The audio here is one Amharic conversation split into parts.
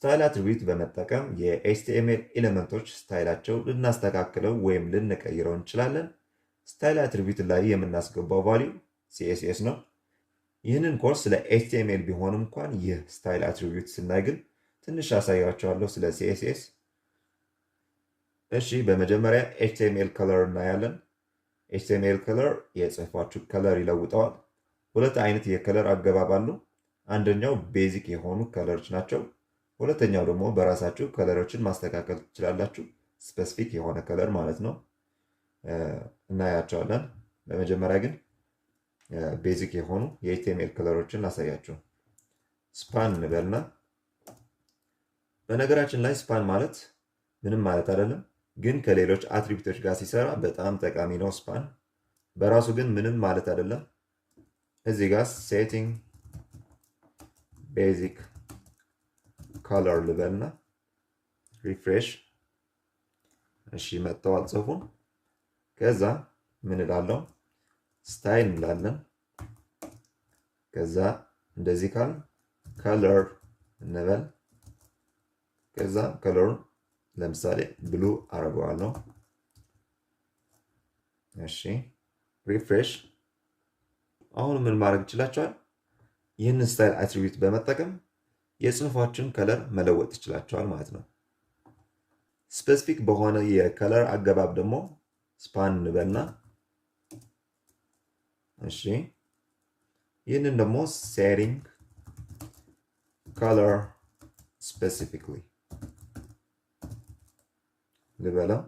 Style attribute በመጠቀም የ HTML element ኦች style ኣቸው ልናስተካክለው ወይም ልንቀይረው እንችላለን። Style attribute ላይ የምናስገባው value CSS ነው። ይህንን ኮርስ ስለ HTML ቢሆንም እንኳን ይህ style attribute ስናይ ግን ትንሽ አሳያችኋለሁ ስለ CSS። እሺ፣ በመጀመሪያ HTML color እናያለን። HTML color የጽሁፋችሁ color ይለውጠዋል። ሁለት አይነት የ color አገባብ አሉ። አንደኛው basic የሆኑ color ኦች ናቸው። ሁለተኛው ደግሞ በራሳችሁ color ኦችን ማስተካከል ትችላላችሁ። Specific የሆነ color ማለት ነው። እናያቸዋለን። በመጀመሪያ ግን basic የሆኑ የ HTML color ኦችን ላሳያችሁ። Span እንበልና፣ በነገራችን ላይ span ማለት ምንም ማለት አይደለም፣ ግን ከሌሎች attribute ኦች ጋር ሲሰራ በጣም ጠቃሚ ነው። Span በራሱ ግን ምንም ማለት አይደለም። እዚህ ጋር setting basic color ልበልና refresh። እሺ፣ መጥተዋል ጽሁፉን። ከዛ ምን እላለሁ? Style እንላለን። ከዛ እንደዚህ ካል color እንበል። ከዛ color ኡን ለምሳሌ blue አደርገዋለሁ። እሺ፣ refresh። አሁን ምን ማድረግ ይችላችኋል? ይህንን style attribute በመጠቀም የጽሁፋችን color መለወጥ ትችላችኋል ማለት ነው። Specific በሆነ የ color አገባብ ደግሞ span እንበልና፣ እሺ፣ ይህንን ደግሞ setting color specifically ልበለው።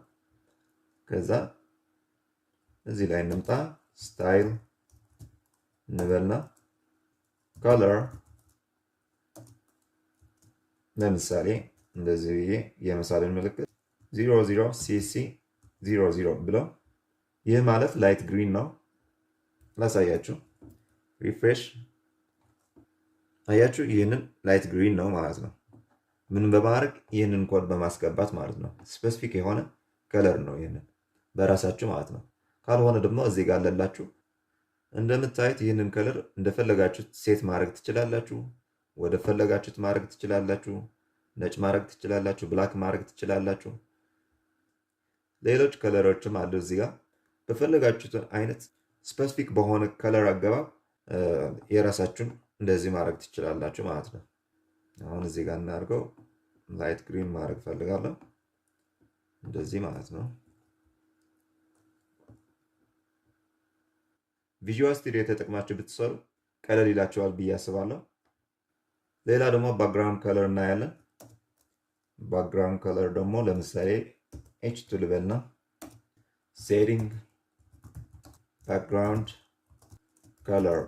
ከዛ እዚህ ላይ እንምጣ፣ style እንበልና color ለምሳሌ እንደዚህ ብዬ የምሳሌን ምልክት 00CC00 ብለው፣ ይህ ማለት light green ነው። ላሳያችሁ። Refresh። አያችሁ፣ ይህንን light green ነው ማለት ነው። ምን በማድረግ? ይህንን ኮድ በማስገባት ማለት ነው። Specific የሆነ color ነው ይህንን በራሳችሁ ማለት ነው። ካልሆነ ደግሞ እዚህ ጋር አለላችሁ። እንደምታዩት ይህንን color እንደፈለጋችሁት set ማድረግ ትችላላችሁ። ወደ ፈለጋችሁት ማድረግ ትችላላችሁ። ነጭ ማድረግ ትችላላችሁ። Black ማድረግ ትችላላችሁ። ሌሎች color ኦችም አሉ እዚህ ጋር። በፈለጋችሁት አይነት specific በሆነ color አገባብ የራሳችሁን እንደዚህ ማድረግ ትችላላችሁ ማለት ነው። አሁን እዚህ ጋር እናድርገው። Light green ማድረግ ፈልጋለሁ። እንደዚህ ማለት ነው። Visual Studio ተጠቅማችሁ ብትሰሩ ቀለል ይላችኋል ብዬ አስባለሁ። ሌላ ደግሞ background color እናያለን። Background color ደግሞ ለምሳሌ H2 ልበልና setting background color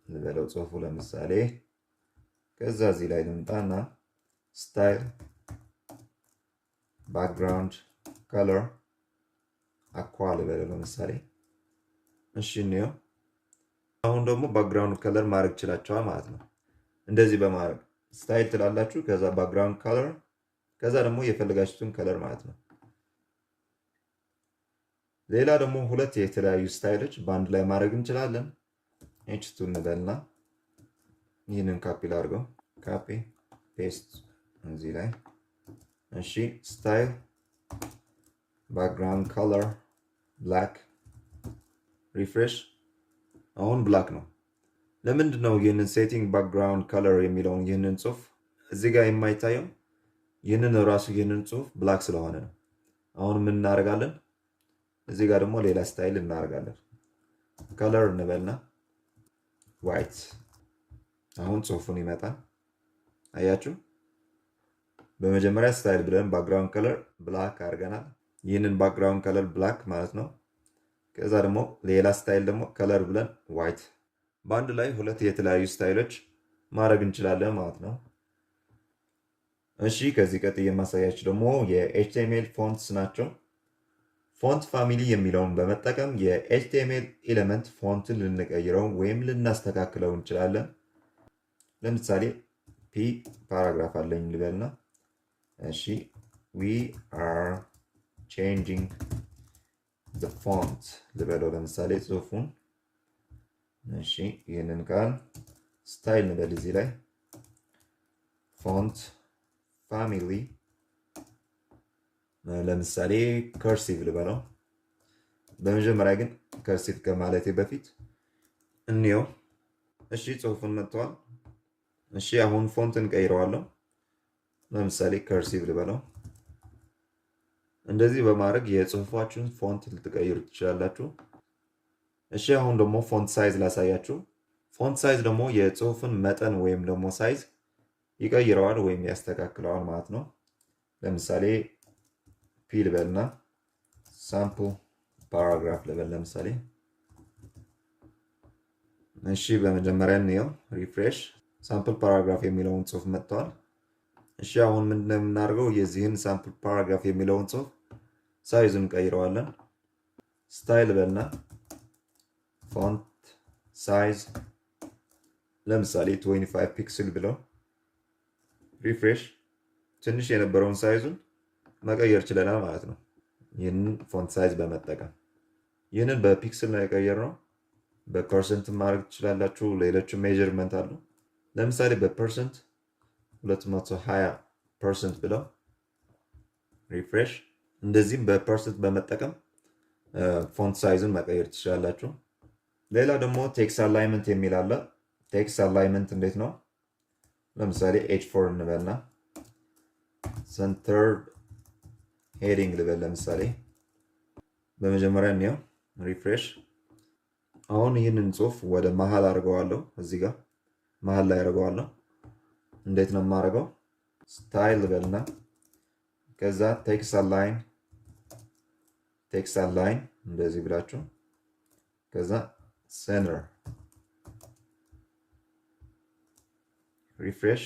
ልበለው ጽሁፉ ለምሳሌ። ከዛ እዚህ ላይ ልምጣና style background color aqua ልበለው ለምሳሌ። እሺ፣ እንየው። አሁን ደግሞ background color ማድረግ ችላችኋል ማለት ነው። እንደዚህ በማድረግ style ትላላችሁ፣ ከዛ background color፣ ከዛ ደግሞ የፈለጋችሁትን color ማለት ነው። ሌላ ደግሞ ሁለት የተለያዩ style ኦች በአንድ ላይ ማድረግ እንችላለን። H2 እንበልና ይህንን ካፒ ላድርገው። Copy paste እዚህ ላይ። እሺ፣ style background color black፣ refresh። አሁን black ነው። ለምንድን ነው ይህንን setting background color የሚለውን ይህንን ጽሁፍ እዚህ ጋር የማይታየው? ይህንን ራሱ ይህንን ጽሁፍ black ስለሆነ ነው። አሁን ምን እናደርጋለን? እዚህ ጋር ደግሞ ሌላ style እናደርጋለን። Color እንበልና white። አሁን ጽሁፉን ይመጣል። አያችሁ? በመጀመሪያ style ብለን background color black አድርገናል። ይህንን background color black ማለት ነው። ከዛ ደግሞ ሌላ style ደግሞ color ብለን white። በአንድ ላይ ሁለት የተለያዩ style ኦች ማድረግ እንችላለን ማለት ነው። እሺ፣ ከዚህ ቀጥዬ የማሳያችሁ ደግሞ የ HTML fonts ናቸው። Font family የሚለውን በመጠቀም የ HTML element font ን ልንቀይረው ወይም ልናስተካክለው እንችላለን። ለምሳሌ p paragraph አለኝ ልበልና፣ እሺ፣ "We are changing the font" ልበለው ለምሳሌ ጽሁፉን። እሺ፣ ይህንን ቃል style እንበል፣ እዚህ ላይ font family ለምሳሌ cursive ልበለው። በመጀመሪያ ግን cursive ከማለቴ በፊት እንየው። እሺ ጽሁፉን መጥቷል። እሺ አሁን font ን ቀይረዋለሁ። ለምሳሌ cursive ልበለው። እንደዚህ በማድረግ የጽሁፋችሁን font ልትቀይሩ ትችላላችሁ። እሺ አሁን ደግሞ font size ላሳያችሁ። Font size ደግሞ የጽሁፍን መጠን ወይም ደግሞ size ይቀይረዋል ወይም ያስተካክለዋል ማለት ነው። ለምሳሌ P ልበልና sample paragraph ልበል ለምሳሌ። እሺ በመጀመሪያ እንየው። Refresh። Sample paragraph የሚለውን ጽሁፍ መጥቷል። እሺ አሁን ምንድነው የምናደርገው? የዚህን sample paragraph የሚለውን ጽሁፍ size ኡን ቀይረዋለን። Style በልና font size ለምሳሌ 25 pixel ብለው refresh። ትንሽ የነበረውን size ኡን መቀየር ችለናል ማለት ነው። ይህንን font size በመጠቀም ይህንን በ pixel ነው የቀየርነው። በ percent ማድረግ ትችላላችሁ። ሌሎቹ measurement አሉ። ለምሳሌ በ percent 220% ብለው refresh። እንደዚህም በ percent በመጠቀም font size ን መቀየር ትችላላችሁ። ሌላ ደግሞ text alignment የሚል አለ። Text alignment እንዴት ነው? ለምሳሌ H4 እንበልና centered heading ልበል ለምሳሌ። በመጀመሪያ እንየው። Refresh። አሁን ይህንን ጽሁፍ ወደ መሀል አድርገዋለሁ። እዚህ ጋር መሀል ላይ አድርገዋለሁ። እንዴት ነው የማደርገው? Style ልበልና ከዛ text align እንደዚህ ብላችሁ ከዛ center refresh።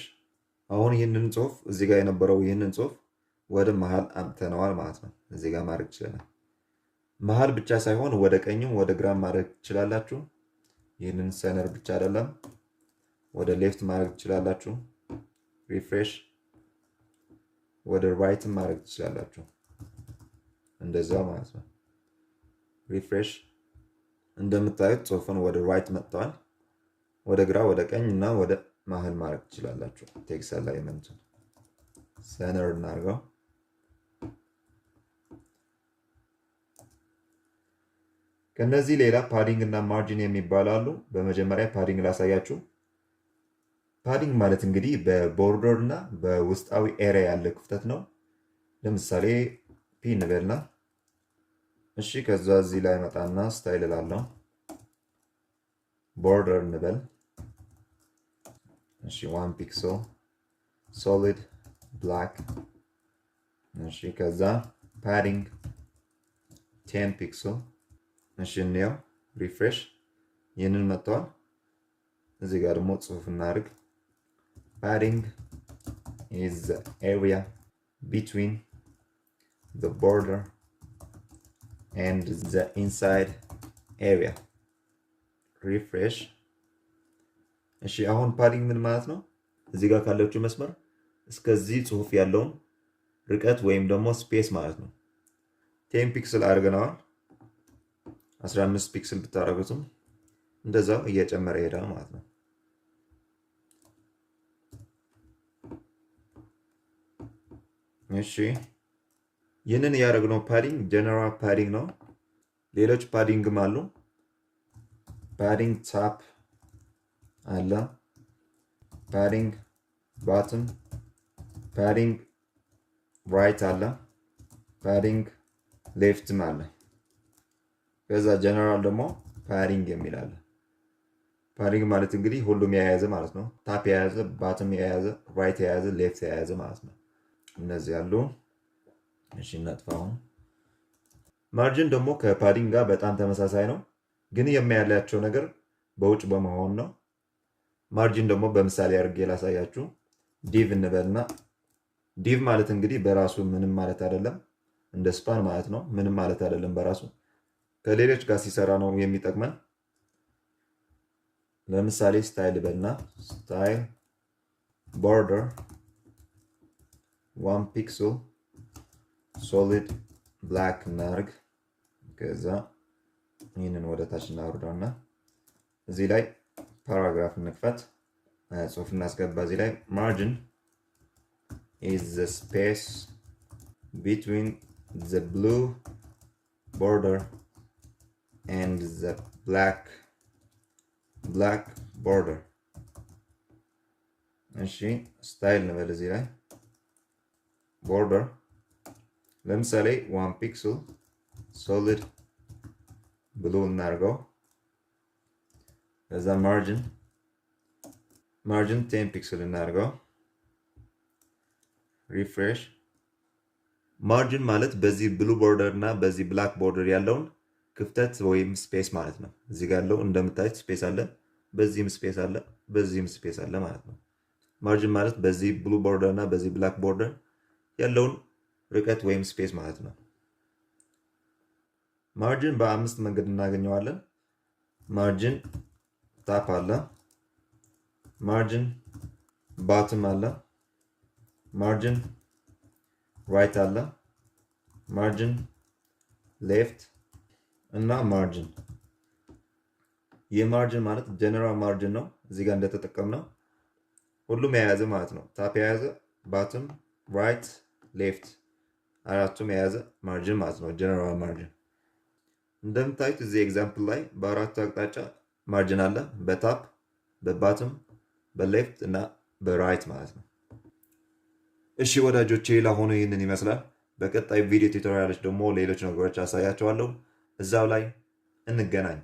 አሁን ይህንን ጽሁፍ እዚህ ጋር የነበረው ይህንን ጽሁፍ ወደ መሀል አምጥተነዋል ማለት ነው። እዚህ ጋር ማድረግ ይችላል። መሀል ብቻ ሳይሆን ወደ ቀኝም ወደ ግራም ማድረግ ትችላላችሁ። ይህንን center ብቻ አይደለም፣ ወደ left ማድረግ ትችላላችሁ። Refresh። ወደ right ማድረግ ትችላላችሁ። እንደዛ ማለት ነው። Refresh። እንደምታዩት ጽሁፉን ወደ right መጥተዋል። ወደ ግራ፣ ወደ ቀኝ እና ወደ መሀል ማድረግ ትችላላችሁ። Text alignment ኡን center እናድርገው። ከነዚህ ሌላ padding እና margin የሚባሉ አሉ። በመጀመሪያ padding ላሳያችሁ። Padding ማለት እንግዲህ በ border እና በውስጣዊ area ያለ ክፍተት ነው። ለምሳሌ P እንበልና እሺ፣ ከዛ እዚህ ላይ መጣና style እላለሁ። Border እንበል። እሺ 1 pixel solid black። እሺ ከዛ padding 10 pixel። እሺ እንየው። Refresh። ይህንን መጥተዋል። እዚህ ጋር ደግሞ ጽሁፍ እናድርግ። Padding is the area between the border and the inside area. Refresh። እሺ አሁን padding ምን ማለት ነው? እዚህ ጋር ካለችው መስመር እስከዚህ ጽሁፍ ያለውን ርቀት ወይም ደግሞ space ማለት ነው። 10 pixel አድርገነዋል። 15 pixel ብታደርጉትም እንደዛው እየጨመረ ይሄዳል ማለት ነው። እሺ ይህንን ያደረግነው padding general padding ነው። ሌሎች padding ም አሉ። Padding top አለ፣ padding bottom፣ padding right አለ፣ padding left ም አለ። ከዛ ጀነራል ደግሞ padding የሚል አለ። Padding ማለት እንግዲህ ሁሉም የያዘ ማለት ነው። Top የያዘ፣ bottom የያዘ፣ right የያዘ፣ left የያዘ ማለት ነው። እነዚህ አሉ። እሺ እናጥፋው። Margin ደግሞ ከ padding ጋር በጣም ተመሳሳይ ነው፣ ግን የሚያለያቸው ነገር በውጭ በመሆን ነው። Margin ደግሞ በምሳሌ አድርጌ ላሳያችሁ። Div እንበልና div ማለት እንግዲህ በራሱ ምንም ማለት አይደለም፣ እንደ span ማለት ነው። ምንም ማለት አይደለም በራሱ ከሌሎች ጋር ሲሰራ ነው የሚጠቅመን። ለምሳሌ style በልና style border 1 pixel solid black እናርግ። ከዛ ይህንን ወደ ታች እናወርደውና እዚህ ላይ paragraph እንክፈት፣ ጽሁፍ እናስገባ። እዚህ ላይ margin is the space between the blue border and the black border። እሺ፣ style እንበል እዚህ ላይ border ለምሳሌ 1 pixel solid blue እናድርገው። ከዛ margin 10 pixel እናድርገው። Refresh። Margin ማለት በዚህ blue border እና በዚህ black border ያለውን ክፍተት ወይም space ማለት ነው። እዚህ ጋር ያለው እንደምታዩት space አለ፣ በዚህም space አለ፣ በዚህም space አለ ማለት ነው። Margin ማለት በዚህ blue border እና በዚህ black border ያለውን ርቀት ወይም space ማለት ነው። Margin በአምስት መንገድ እናገኘዋለን። Margin top አለ፣ margin bottom አለ፣ margin right አለ፣ margin left እና margin። ይህ margin ማለት general margin ነው። እዚህ ጋር እንደተጠቀምነው ሁሉም የያዘ ማለት ነው። Top የያዘ፣ bottom፣ right፣ left አራቱም የያዘ margin ማለት ነው። General margin እንደምታዩት እዚህ example ላይ በአራቱ አቅጣጫ margin አለ። በ top፣ በ bottom፣ በ left እና በ right ማለት ነው። እሺ ወዳጆቼ፣ ለአሁኑ ይህንን ይመስላል። በቀጣይ ቪዲዮ tutorial ኦች ደግሞ ሌሎች ነገሮች አሳያችኋለሁ። እዛው ላይ እንገናኝ።